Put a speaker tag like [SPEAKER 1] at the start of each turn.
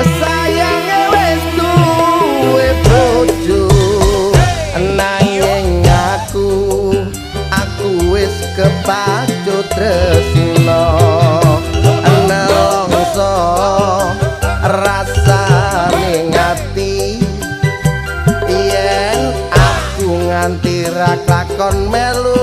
[SPEAKER 1] Sayange wis duwe bojo, nanging aku wis kepacut tresno. Nelongso rasane ati yen aku nganti ra lakon melu.